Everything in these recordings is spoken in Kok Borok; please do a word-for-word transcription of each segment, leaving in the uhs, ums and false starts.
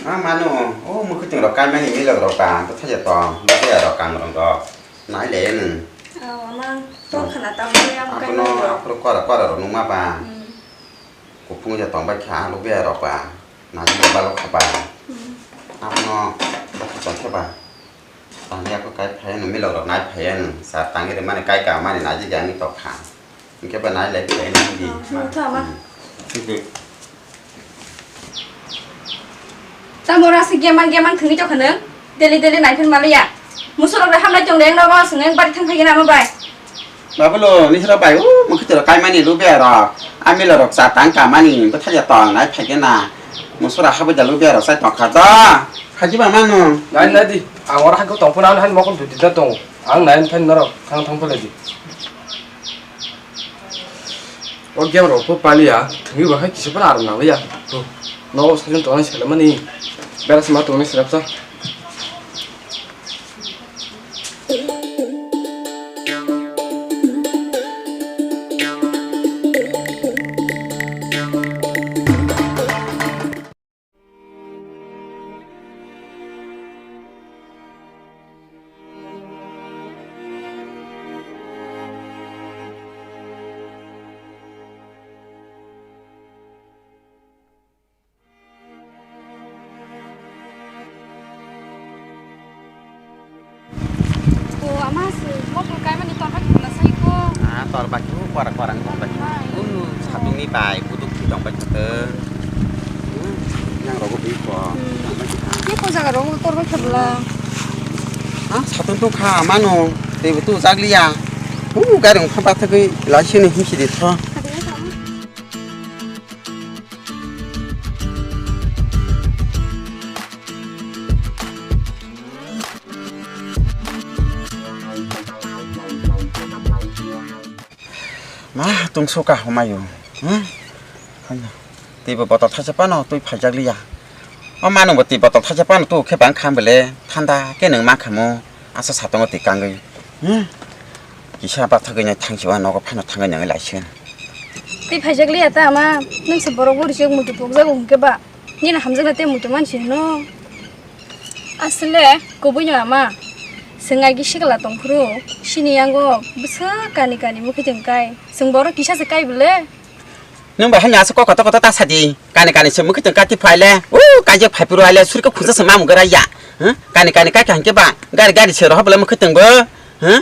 Ma mano, o mwkhwtwng rok kaimani milok rok ba, bwthaja tong, bwthaja rok kang rong rok. Nai le nwng. Oh, ama tong khana tamo ya, apono, aphuru kora, kora rok nungma ba. Hmm. Kuphung ja tong bai kha, lubia rok ba. Nai le balok kha ba. Hmm. Apono, bwthaja tong khe ba. Tangwi ako kai phai no milok rok nai phai no sa tangwi rwmani kai ka mani naji jani tok kha. Hwnkhe bo nai lai phai no di. Oh, thung thung ama. Hmm. Di. Tamo rasi gemang gemang thwngwi tokha nang. Daily daily nai phai maliya. Musurok rok hamlai tong leng nogo swngeng bari thang phai gana amo bai. Babulo, nisra bai, o, mwkhwtwrok kaimani lubia rok, a mila rok cha tang kamani, bwthaja tong nai phaikhe na, musura habwi da lubia rok chai tong kha do, phaji ba mano. Nai, nai di, ang oro hai khe tong phano, ano hai mokol dui tinta tongo, ang nai phai norok thang thang phai lai di. O game rok pho paliya, thwngwi bo hai kisa phano aram nang liya. Hmm. Nogo sajwk tong nai selamani, bera sima tong nai selamsa. O ama se mokol kaimani torbai khwna sai ko. Ah, torbai khe kwara kwara ni torbai. Hai. Unu satung ni bai buduk thwi tongbai khe. Hmm, yang rogo bui ko. Hmm. Tongbai khe. Ye ko jaga rogo torbai khe bla. Ah, satung to kha mano. Tei bo tu jagliya. Uh, gari ong pha pathagwi lai sini himsi de tho. Ma, tungso ka homayo. Hmm? Hanya. Tei bo botol thaisa pano twi phaijak liya. O manung bo twi botol thaisa pano tu khe bang kham bele thanda ke nung ma khamu. Asa satongo twi kangwi. Hmm? Kisa bathagwi nai thangsi o nogo phano thangwi nangwi laisen. Tei phaijak liya ta ama, nwng se borok buri se muitu pokjago hwnkhe ba, nini hamjakna tei muitu mansi hwno. Aswk le kubui no ama, chwng agi sikla tongphuru, chini yango bwswk kani kani mwkhwtwng kai, chwng borok kisa se kai bwle. Nwng bai hanya aswk kok kotor kotor ta sadi, kani kani se mwkhwtwng kati phai le, u kaijak phai phuru ai le, surikhe khungsa se mamung gra ya, hmm? Kani kani kai kha hwnkhe ba, gari gari se rohor bwle mwkhwtwng bo, hmm?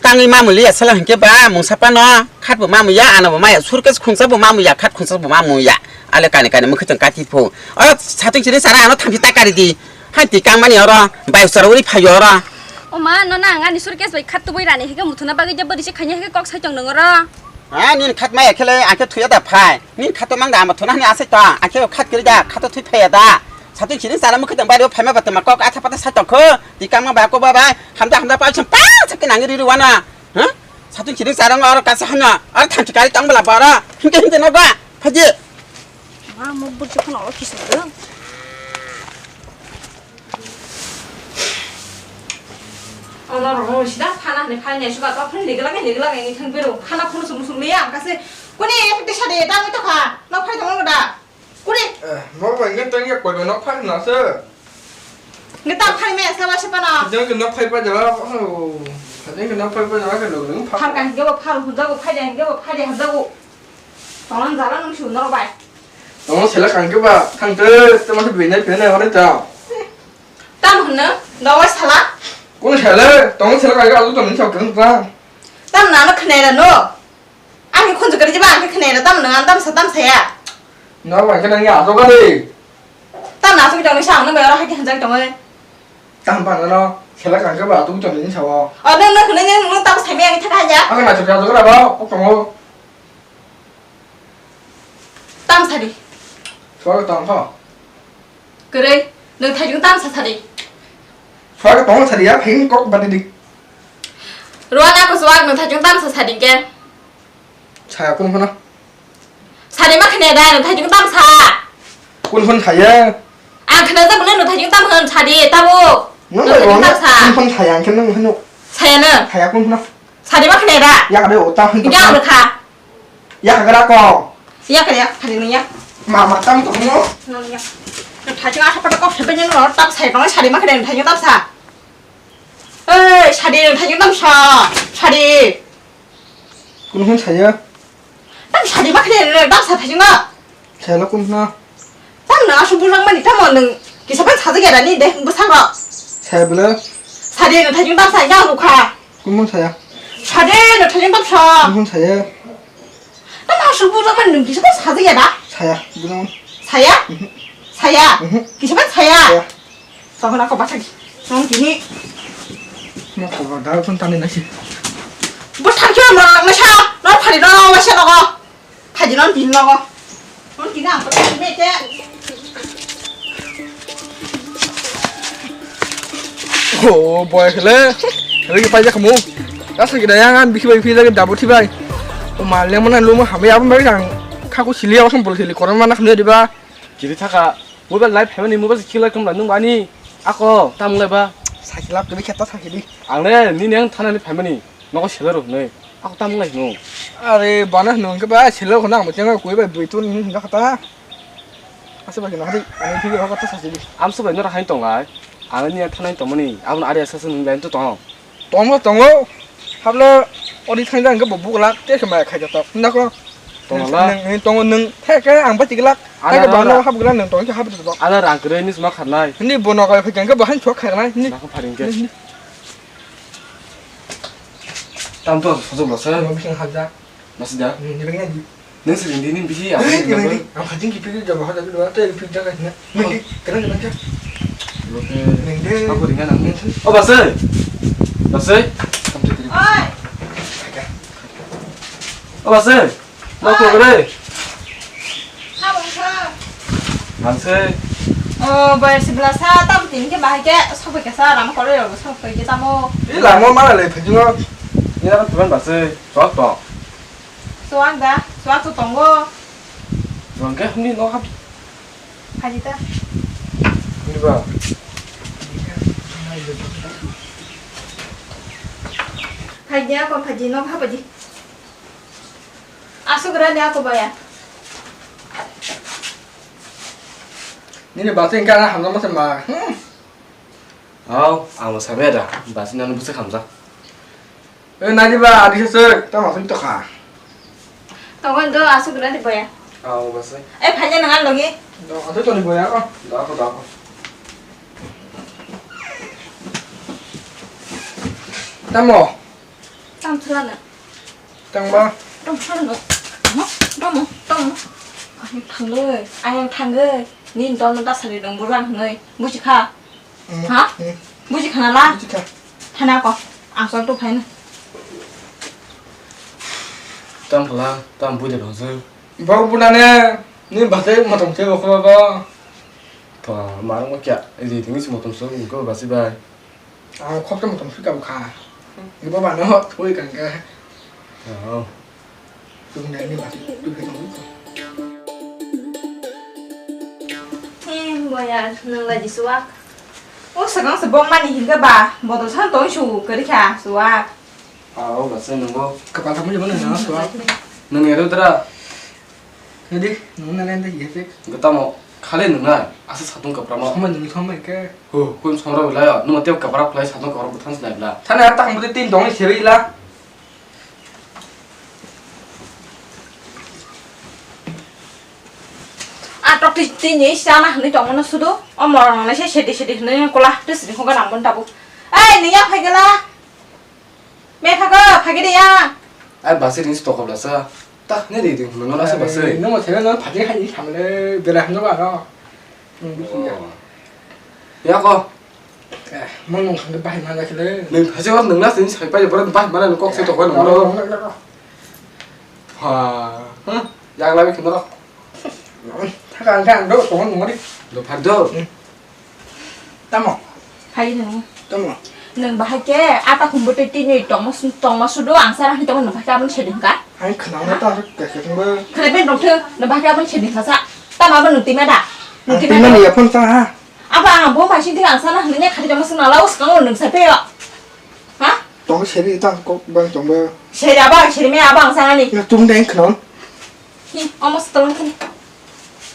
Tangwi mamwi liya sala hinkhe ba mungsa phano khat bo mamwi ya, ano bo maya, suitcase khungsa bo mamwi ya, khat khungsa bo mamwi ya. Ale kani kani mwkhwtwng kati phu. O satung chini chara ano thamchi ta kari di. Hai twi kang mani oro, bai chara uri phaio oro. O ma, no nang ani suitcase bai khat tubui rani hinkhe muthuna bagwi jabari se khanya hinkhe kok sai tong nang oro. Ha, nini khat maya khele, akhe thuya da phai. Nini khat to mang da, ama thuna hani asai to, akhe khat kiri da, khat to thui phaya da. Satung chini chara mwkhwtwng bai ro phaima ba tama kok atha pata sai tong kho. Twi kang ma ba ko ba bai. Hamda hamda pa chum pa sa ke nang ri ri wana. Ha? Satung chini chara ngo oro kasa hana. Oro thanchi kari tong bala bara. Hinte hinte no ba. Phaji. Ma mo burchi khana o kisa do. Ono ro sida phana ne phai ne suka to phai ne gela ne gela ne thang bero. Phana phun sum sum le ya kase. Kuni ek te sade ta to kha. No phai tong da. Kuri. Eh, mo bai nge tang ya koi no phai na se. Nge tang phai me sa wa se pa na. Jang ke no phai pa jaba. Oh. Jang ke no phai pa jaba ke lo nung pha. Phar ka ge bo phar hu jago phai de ge bo phai de ha jago. Tong jala nung shu no bai. Tong sela kang ke ba thang te te ma se bini bini hore ta. Tam hne no wa sala. Kun sela tong sela kang ke alu tong ni sa kang ta. Tam na no khne ra no. Ang khunju kari jiba ang khne ra tam nang tam sa tam sa ya. No ba ke nang ya to ka de. Tam na su tong ni sa ang no ba ra ha ke hanjak tong e. Tam pa no sela kang ke ba tu tong ni sa wa. O no no khne ne no tam sa me ang thaka ya. Ang na chu ka to ra ba o tong o. Tam sari. Suara tong kho. Kwrwi, nwng thaijwng tam sa sari. Suara tong sari ya, phain kok bati dik. Ruana ko suak nwng thaijwng tam sa sari ke. Saya kun phano. Sari ma khne da nwng thaijwng tam sa. Kun phon saya. Ang khna jabwle nwng thaijwng tam hwn sari tabo. Nwng bai nwng thaijwng tam sa. Kun phon saya ang khna nwng hano. Saya na. Saya kun phano. Sari ma khne da. Ya kade ota hwn. Ida ang kha. Yak gra ko. Yak yak phari ni yak. Ma ma tam to mo. Nang yak. Thajing asa pata kok sepe nyen no tam sai tong sari ma khade thajing tam sa. Ei, sari thajing tam sa. Sari. Kun hun saya. Tam sari ma khade tam sa thajing ma. Saya lo kun na. Tam na asu bulang mani tam nung kisa ban sa jage rani de bwsang ro. Saya bela. Sari thajing tam sa yang rukha. Kun hun saya. Sari thajing tam sa. Kun hun saya. Tamo aswk bujak mani nwng kisa ta sajak ya da? Saya, bujak mani. Saya? Mhm. Saya? Mhm. Kisa ba saya? Saya. Tamo na ko bathak. Nwng tini. Ma ko ba da thon tani nasi. Bo thar khe ma nasa. No phari no wasa no ko. Phaji no tin no ko. Nwng tini ang ko tani me te. Oh, boy, hele. Hele ki paijak kamu. Asa kita yang kan bisi bai pijak dabu thibai. O maleng mana lu ma hamya apa bari ang. Khaku sili apa sempol sili koran mana khnu diba. Kiri thaka. Mobile live phaimani mobile se khila kamla nung bani. Ako tam lai ba. Sakilap kiri kheta sakili. Ang le nini ang thana ni phaimani. Noko sila ro nei. Ako tam lai no. Are bana no ke ba sila ko nang mo chenga koi ba bui tun ni khata. Asa ba kina hari, ani thigi hoka ta sasi di. Am sabai nora hain tong lai. Ang ni thana tong mani. Abun ari asa sun lai to tong. Tong mo tong o. Hablo ori thang jang ke bo buk lak te se mai khai to. Na ko. Tong la. Nang ni tong nang the ke ang ba tik lak. Ana ke ba ra no ra. Hab gla nang tong ke hab to. Ana rang kre ni sma kharnai. Ni bo no ka khai ke bo han chok kharnai. Ni. Na ko pharing ke. Ni, ni. Tam to sojok lo se. Bo bising hab ja. Nasi da? Hmm, ni bagi ni. Neng sering di ni bisi apa ni number? Ang kajing kipi ke jabo hada dulu atau yang pizza kan na. Ni di, kena kena aja. Oke. Neng de. Aku ringan nang. Neng de. Oh, basai. Basai. Oi. Oh, basai. Mau kau kere? Habang sa. Nang se. Oh, bayar sebelah sa tam tin ke bahai ke sok ke sa ram kore yo sok ke tamo. Ini lama mana le pejungo. Ini apa tuan basai? Sok to. Suak da, suak tu tongo. Suak ke huni no hap. Haji ta. Huni ba. Haji ako haji no hap haji. Asuk ra ni ako baya. Nini bati engka na hamna masa ma. Hmm. Aw, ang bo sabai da, basi nang bwswk hamjak. E, nai di ba, adi se sek, tamo sing tokha. Tongo do, asuk na di boya. Aw, basi. E, phanya nang logi. Do, ado to ni boya ko. Do ko, do ko. Tamo. Tam chulana. Tangba. Tam chulana. Tamo, tamo, tamo. Ayang thangoi, ayang thangoi. Ni dol no dasari dong burang noi. Buji kha. Hmm, ha? Hmm. Buji khana la? Buji kha. Thana ko. Ang sol tu phaina. Tam phala, tam buji dong se. Bau bunane, ni bate motom se bokho ba. To, marung kya, ri ding si motom se, ko basi bai. Ah, khok tam motom se ka bukha. Ni baba no, thui kan ka. Oh. He, boya, nwng lai di suwak. O swkang se bok mani hinke ba, bodol san tong su kwrwi kha suwak. Ah, o ba se nwngo. Kapal tamo jabo nwngo suwak. Nwng ero dra. Nadi, nwng na lenda ye se. Gotamo, khale nwng na, asa satung kapra mo. Sama nwng sama ke. Ho, kun samra belai, nwng teo kapra khlai satung kapra buthan sinai bla. Sana tak mute tin dong seri la. A tok ti, tini sana hwnwi tongmano sudu. O morok nang naise sedi sedi hwnwi kola twi sidi hwnka nang bon tabuk. Ei, nini ya phaigala. Me phago, phaigede ya. Ai basi ring si tokop lasa. Tak ne ri ring hwnwi nang nasa basi. Nang mo thega nang phaji hai samle bela hwnwi ba no. Hmm, ya. Ya ko. Eh, mung mung khangde bahai mana kile. Nung phaji wan nung na sin sai pai bora bahai mana nung kok se to ko nung lo. Ha. Yang labi khna ro. Thaka ang thang do to nung ri. Do phar do. Tamo. Hai nung. Tamo. Nung bahai ke ata khumbo te tini tongma su tongma su do ang sara hi tongma nung bahai ke abon seding ka. Hai khna na ta ke ke tong ba. Khna ben dong the nung bahai ke abon seding ka sa. Tamo abon nung tima da. Nung tima da. Tima ni ya phone sa ha. Abo ang bo bai sing thik ang sana hwnwi khati tongma sung nala o swkango nwng sai phaio. Ha? Tong seri ta kok bang tong ba. Seri abo ang seri me abo ang sana ni. Ya tung deng khnon. Hi, omo swtolong thani.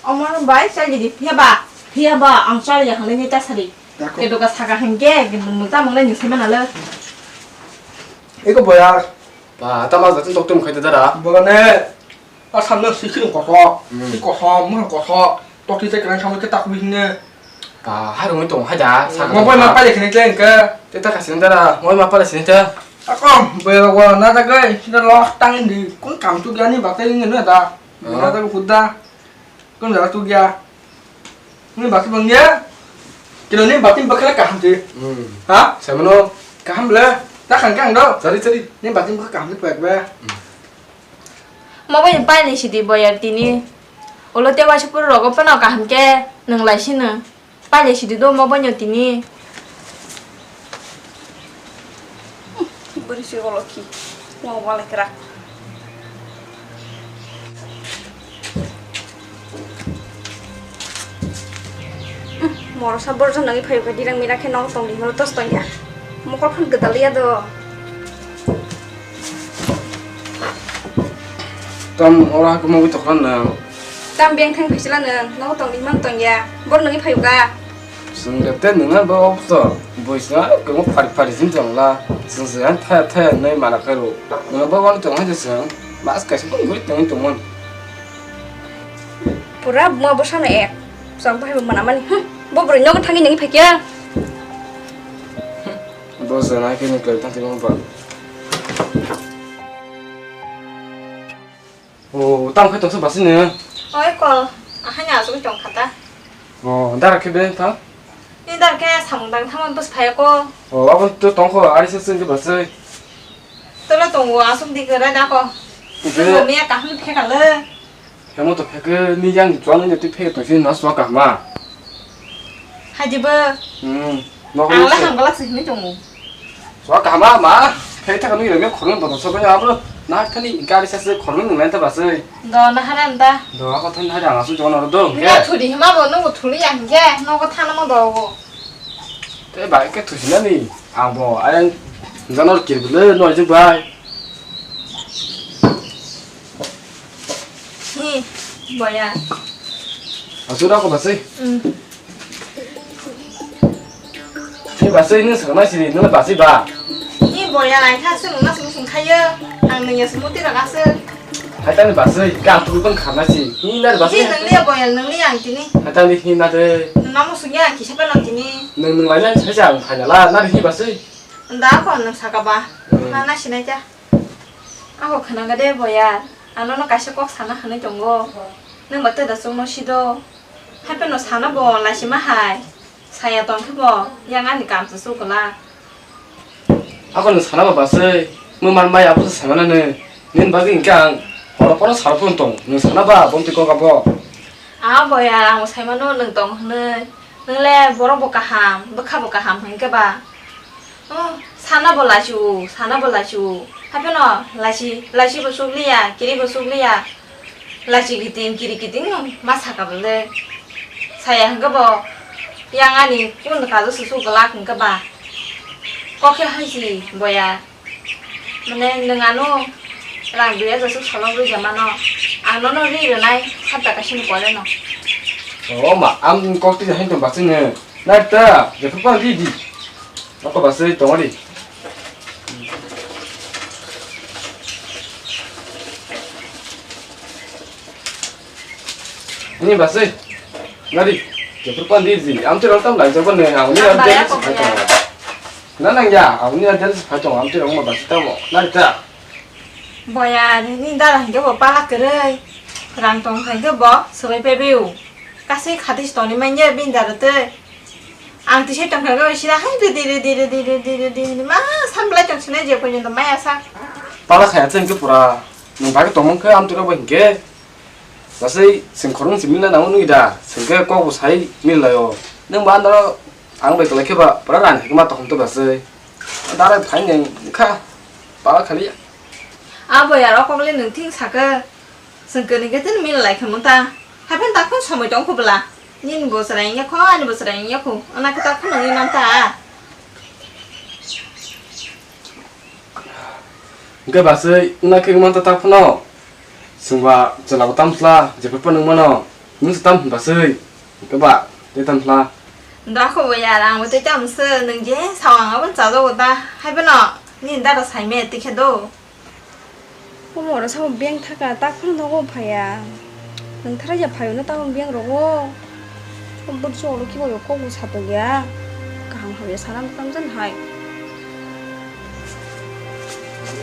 Omo bai chal di di. Ya ba. Dia ba, ang chal ya hangne ta sari. Dako. Kedo ka saka hangke, nung ta mangne ni sema nalo. Iko boya. Ba, ta mas datin tok tum khaita dara. Bogane. A samno sikri koso, Hmm. si koso, mung koso, tokti te kran samno ke takwi hine. Ba, harung tong haja, saka Mo boy ma tong pale khine kleng ke. Te ta kasin dara, mo ma pale sin te. Ako, boy wa na ta gai, sida los tang di, kun kam tu gani ba te ni na da. Oh. Na ta ku da. Kun da tu gya. Ni ba tu bang ya. Kino ni ba tin ba kala kaham ti. Hmm. Ha? Samno. Kaham le. Ta khang kang do. Chari, chari. Ni ba tin ba kaham ti pek be. Hmm. Mo bai ni pailai sidi boyar tini. Ulo te waisa puro rogo phano kaham khe nung lai sino. Pailai sidi do mo bai no tini. Bwrwi se ulo khi. Mo walai krak. Morosa borjak nangwi phaio khe dirang mirak khe nogo tongdi horo tos tongya. Mokol phan gwdal ya do. Tam oro hakhe mokol tokra nang. Tam beng thang phaisla nang nogo tongdi man tongya. Bor nangwi phaio ka. Chwng de te nungna bo obso. Boisna kwmo phari phari sin tongla. Chwng se an thaya thaya nai mana khairo. Nungna bo wani tong hai de chwng. Mas kaisa tong guri tong tongmon. Pura buma bwsano ek. Chwng bahai bo manamani. Hm, bo bwrwi nogo thangwi nangwi phaikhe. Bo jana khe ni kwlai thang timo ba. O, tamo khe tongsa basini. Oi ko, ahani asugwi tong khata. O, dara khe be tha? Ni dara khe samung dang thamon bus phai ko. O, abo to tong kho, ari se sing ke basai. Tolo tongo, asuk di khe rai da ko. Ike. Tolo miya kaham phe kale. Hemo to pheke ni yang chuang ni twi pheke to sin na swa kahma. Haji bo. Hmm. Ang la ham galak sih ni tongo. Swa kahma ma. Pheke ta kami reme khorong to so ba abo. Na thani gari sa se khorong nang ta ba se. Do na hanan da. Do ako thani hari ang asu jono do. Ni thudi hima bo no thuli yang je. No ko thana mo do go. Te bai ke thusinani. Ang bo ayang janor kirbile no je bai. Hi, boya. Asura ko basai. Hmm. Hi basai ni sana sini nang basai ba. Hi boya lai kha sung na sung sung khayo. Ang nang ya sumuti ra kha sung. Hai tani basai ka tu pun khana si. Hi na basai. Hi nang liya boya nang liya ang tini. Hai tani hi na de. Namo sung ya kisa pa nang tini. Nang nang lai na sai sa ang khai na la na hi basai. Da ko nang saka ba. Hmm. Na na sinai ta. Ako khwnangkha de boya, ang nono kaisa kok sana hwnwi tongo. Nwng ba twda chukno sido. Hapheno sana bo laisima hai. Saya tongkhe bo, yang ani kam se sukla. Ako nwng sana ba basai, mwman maya bo se sana nani. Nini bagwi hinkhe ang horo horo saro phone tong. Nwng sana ba bomtwi kok abo. A boya, ang saimano nwng tong hwnwi. Nwng le borok bo kaham, bwkha bo kaham hwnkhe ba. Oh, sana bo lachi o, sana bo lachi o. Hapheno lachi, lachi bo sukliya, kiri bo sukliya. Lachi kiting, kiri kiting ma saka bole. Saya hwnkhe bo yang ani kun kajo susu glak hwnkhe ba. Kokhe hai si boya. Mane nwng ano rang dui hajar suk salok rwi ja mano. Ang nono ri rwnai hapta kaisa ni pore no. O ma, ang kok twi hai tong basing ne. Nai ta, je pa ri di. Ako basai tong ri. Ni basai. Nari, je pa ri di. Am tu rang tam lai je pa ne, ang ni Ang am baya te ko si pa ya. tong. Na nang ya, ang ni am te si pa tong, am tu rang ma basai tamo. Nari ta. Boya, ni dara hingke bo pala kwrwi. Rang tong hingke bo swbai paibai o. Kasui khati si tongni manya bini dara tei. Ang twi se tong kha sida hai ridi ridi ridi ridi ridi ridi ma samplai tong sinai je porjonto maya sa. Pala khaya chengke pura. Nwng bai tongmong khe amtwrok bai hinkhe. Lasai sing khorong si milna nango nui da. Singke kok bo sai millaio. Nwng ba andro ang bai kwlai khe ba pura rang hikma tokhom to basai. Dara phai nwng kha. Pala khali. Abo ya rokok le nwng thing saka. Sengkhe ni khe tini mila lai khe manta. Hapheno takhuk somoi tong kho bwla. Nini bo chwrai wngya kho, ani bo chwrai wngya kho. Ana khe takhuk nangwi manta. Hwnkhe basai wngna khe manta takhukno. Chwngba chwla bo tam chwla, jephru phano wngmano. Nwng se tam hwn basai. Hwnkhe ba Tei tong khla. Da kho bo yar, ang bo tei tamo se, nwng je sao ang abo chajago da. Hai bono, nini dada sai me twi khe do. Omo oro sabo beng thaka, ta phano nogo phaiya. Nwng thara ya phaio no tamo beng rogo. Bwrwi chwng oro kibo yo kok bo satok ya. Kaham hamya sana mwtam jan hai.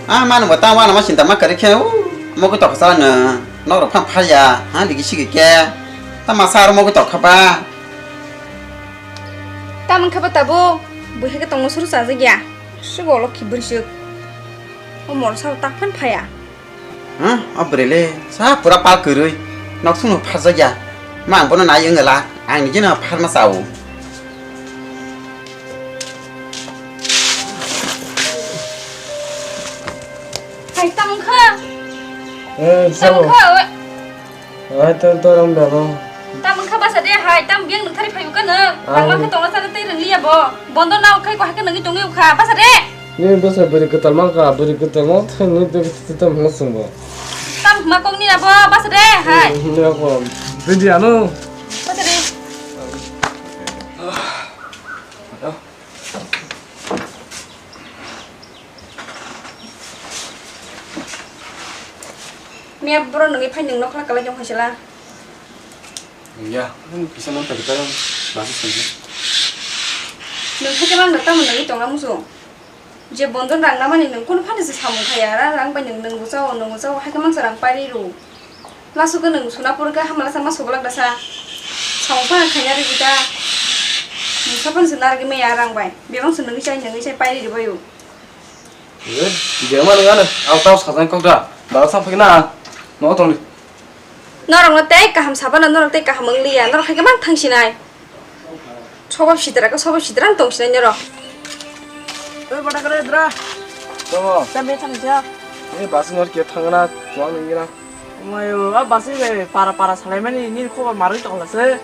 Ah, mano bo ta wana ma sinta ma kare khe, u, mogwi toksa no, nok rok phang phaya, ha, digi sigi khe. Ta masa aro mogwi tokha ba. Tamon khe ba tabuk, bui hai khe tongma suru chajak ya. Sugo lokhi bwrwi suk. O mor sao tak phan phaya. Ha, o bwrwi le sa pura pal kwrwi. Nok sung no pharjak ya. Ma ang bono nai wngla. Ang ni jeno pharma sao. Hai, tamo kha. Eh, tamo kha. Hai, to, to, ram, ram. Tamo kha basa de, hai, tam biang nang thari phayu ka nang. Ang ma kha tongna sana tei rang liya bo. Bondo na khai ko hai ka nang tongi kha, basa de. Ni basa bari kwtal ma ka, bari kwtal ma thang ni de tam ma sung bo. Tam ma kong ni na bo, basa de, hai. Ni ko. Bidi ano. Basa de. Miya bro nungwi phai nung nokla kala jong khaisala. Ya, kisa nang tadi kaya bahasa sini. Nung phai kemang nang tamo nungwi tongla musu. Je bondon rang namani nung kono phani se samung khaya ra rang bai nung nung buchao nung buchao hai kemang se rang pairi ru. Lasu ke nung suna pur ke hamala sama sobolak dasa. Samung phani khaya ri buta. Nung sapan se nargi me ya rang bai. Bebang se nungwi chai nungwi chai pairi ri bayu. Eh, jema nung ano, ang tau sajang kok da. Dal sang phikna. No tongli. Norok no tei kaham sabana norok tei kaham wng liya. Norok hai khe mang thang sinai. Sobo sidra ka sobo sidra tong sinai norok. Oi bada kare dra. Tamo. Tamo thang ja. Eh, basi nor ke thangna, tuang nung gira. Omayo, a basi be para para salaimani ni khobor marwi tongla se.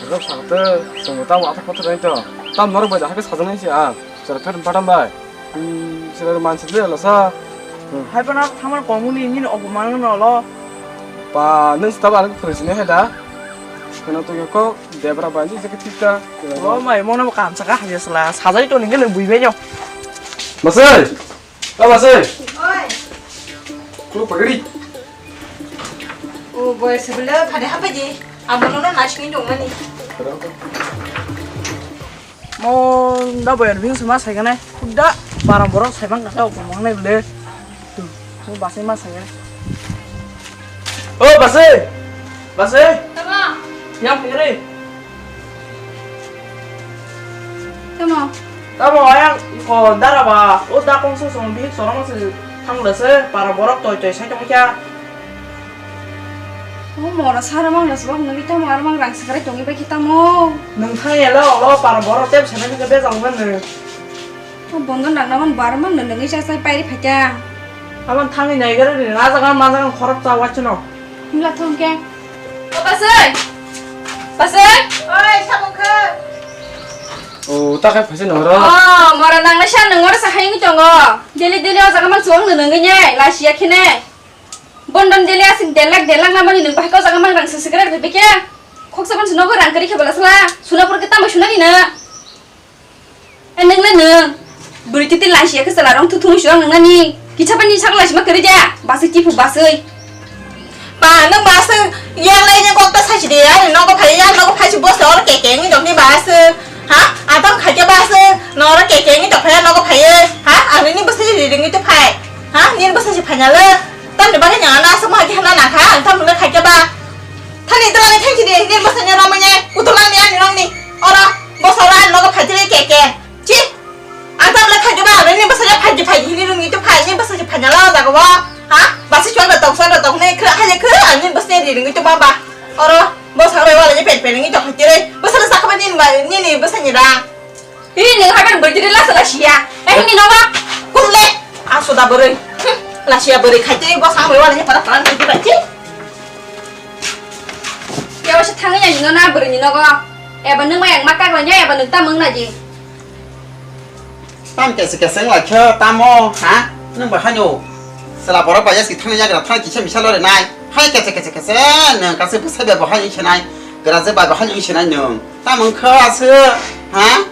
Rok sakte, sungbo tamo athak pathak nai to. Tam norok bai da hake sajang nai se a. Sir pher patam bai. Hmm, sir mansi le la sa. Hmm. Hai pana thamar komuni ni obo manang no lo. Pa, nung sta ba phrisini hai da. Kena to ko debra banji se kita. O mai mona kam saka hai sala. Sajai to ninge le bui benyo. Masai. Tamo se. Oi. Kulu pagari. O boy sebele phade hape je. Abono no nasing dong mani. Mo da boy bing suma sai gane. Kuda para borok sai bang kata ko mo nai bele. Tu, mo basai ma sai gane. O basai. Basai. Tamo. Yang pagari. Tamo. Tamo ayang ko dara ba, o da kong so song bihik sorong se thang le se para borok toi toi sai tong kya. O mora sara mang na subak nagi tamo ar mang rang sakrai tongi bai ki tamo. Nung thang ya lo lo para borok tep sana ni ke be jang ban ne. O bondo nang na man bar mang na nagi sa sai pairi phaikya. Aman thang ni nai gare ni na jaga ma jaga khorok cha wa chino. Himla thong ke. O basai. Basai. Oi, samung khe. O, ta khai phaisa nang ro. O, mora nang na sa nang ro sa hai ngi tongo. Deli deli o jaga man chuang nang ngi ne, la sia khene. Bondon deli asing delak delak na mani nang bahai ko jaga man rang sisi kare bebe ke. Khok sa ban suno ko rang kari khe bala sala. Suna pur ke tamo suna ni na. E, nwng le nwng. Bwrwi titi laisi ya khe chwla rong thuthumu si rong nwngnani. Kicha pani sak laisi ma kwrwi da. Baswi tipu baswi. Ba, nwng ba aswk yang lai yang kok ta saisi de. Ani nogo phai, yang nogo phai si bosle oro keke wngwi tongni ba aswk. Ha? Atam khaikhe ba aswk. No oro keke wngwi tongphai, nogo phai. Ha? Ani ni bwsai ri ringwi to phai. Ha? Nini bwsai si phaina le. Tamni bagwi nang ano aswk ma khe hana nakha. Ang tamni le khaikhe ba. Thani twlangni thangchi di, nini bwsai ni romwi nai. Kutulangni ani rongni. Oro, bosora nogo phai tiri keke. Chi, ang tam le khaidi ba, nini bwsai ya phaidi phaidi hini rungni to phai, nini bwsai ya phaidi la jaga ba, ha? Basi chwang da tong, chwang da tong, ne khra, ha, ne khra, nini bwsai ya ri rungni to ba ba. Oro, bwsai bai wala ni pen pen ni to khaidi re, bwsai da sakha ba nini ba, nini bwsai ni da. Hi, nini haban bwrwi tiri la sala sia. Eh, nini no ba. Kum le, aso da bwrwi. Hm, la sia bwrwi khaidi, bwsai bai wala ni para para khaidi ba chi. Ya wasa thangya ni no na bwrwi ni no go. Eba nung ma yang ma kagla nya, eba nung ta mung na ji. Tam kese kese wng lai khe tamo, ha? Nwng bo haino. Chwla borok bai yaski thangna yagra thang kisa misa lore nai. Hai kese kese kese nwng kaisa bwsai bai bo hai wngse nai. Graje bai bahai nung sinai nung. Tamo wngkha aswk? Ha?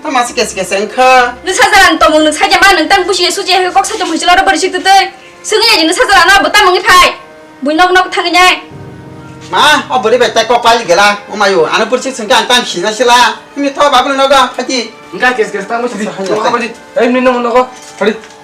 Tamo aswk kese kese wngkha? Nung sajalan tomung nung saja ma nung tang busi suji kok saja mujila ro bari sik tutui. Sungya jinu sajalan no bota mungi phai. Bui nok nok thangnya. Ma, o bari bai tai kok pali gela. O mayu, ano bursi sungke ang tang sina sila. Ini to babul nogo, haji. Engka kes kes tamo sidi. Saja. Tamo sidi. Ei, mino nogo. Hadi.